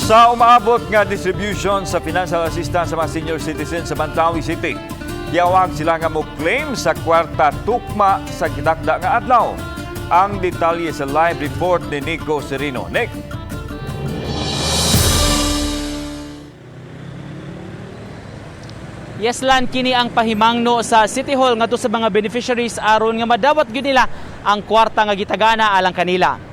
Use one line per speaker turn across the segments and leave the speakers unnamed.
Sa umaabot nga distribution sa financial assistance sa mga senior citizens sa Mandaue City, giyawag sila nga mo-claim sa kwarta tukma sa gitakda nga adlaw. Ang detalye sa live report ni Nico Serino. Nick.
Yes lan, kini ang pahimangno sa City Hall ngadto sa mga beneficiaries aron nga madawat gyud nila ang kwarta nga gitagana alang kanila.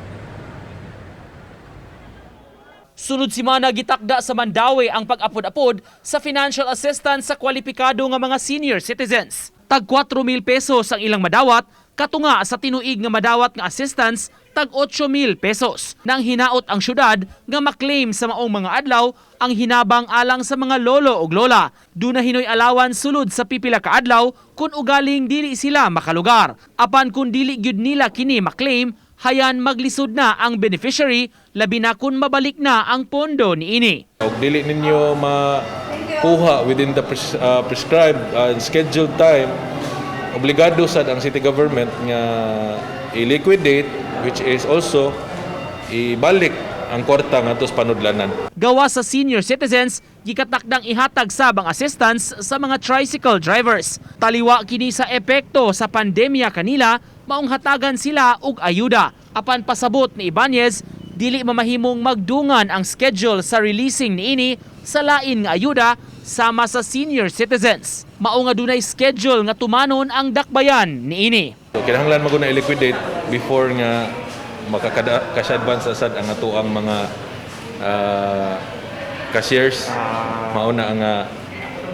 Sunod semana gitakda sa Mandaue ang pag-apod-apod sa financial assistance sa kwalipikado nga mga senior citizens. Tag 4,000 pesos ang ilang madawat, katunga sa tinuig nga madawat nga assistance tag 8,000 pesos. Nang hinaot ang syudad nga maklaim sa maong mga adlaw ang hinabang alang sa mga lolo ug lola. Duna hinoy alawan sulod sa pipila ka adlaw kun ugaling dili sila makalugar. Apan kun dili gyud nila kini maklaim, hayan maglisod na ang beneficiary, labi na kung mabalik na ang pondo niini.
Og dili ninyo makuha within the prescribed and scheduled time, obligado sad ang city government nga i-liquidate, which is also ibalik ang kwarta ngadto sa panudlanan.
Gawa sa senior citizens, gikatakdang ihatag sab ang assistance sa mga tricycle drivers. Taliwa kini sa epekto sa pandemya kanila, maong hatagan sila og ayuda. Apan pasabot ni Ibanez, dili mamahimong magdungan ang schedule sa releasing niini sa lain nga ayuda sama sa senior citizens. Mao nga dunay schedule nga tumanon ang dakbayan niini.
So, kinahanglan man gud na i-liquidate before nga makakada cash advance sad ang atoang mga cashiers. Mao na ang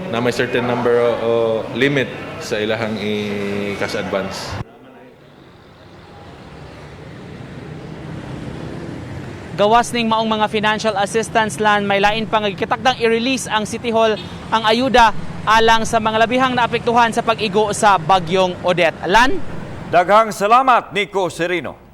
na may certain number o limit sa ilahang i-cash advance.
Gawas ning maong mga financial assistance lan, may lain pa nga gikitakdang i-release ang City Hall ang ayuda alang sa mga labihang naapektuhan sa pag-igo sa Bagyong Odette. Lan?
Daghang salamat, Nico Serino.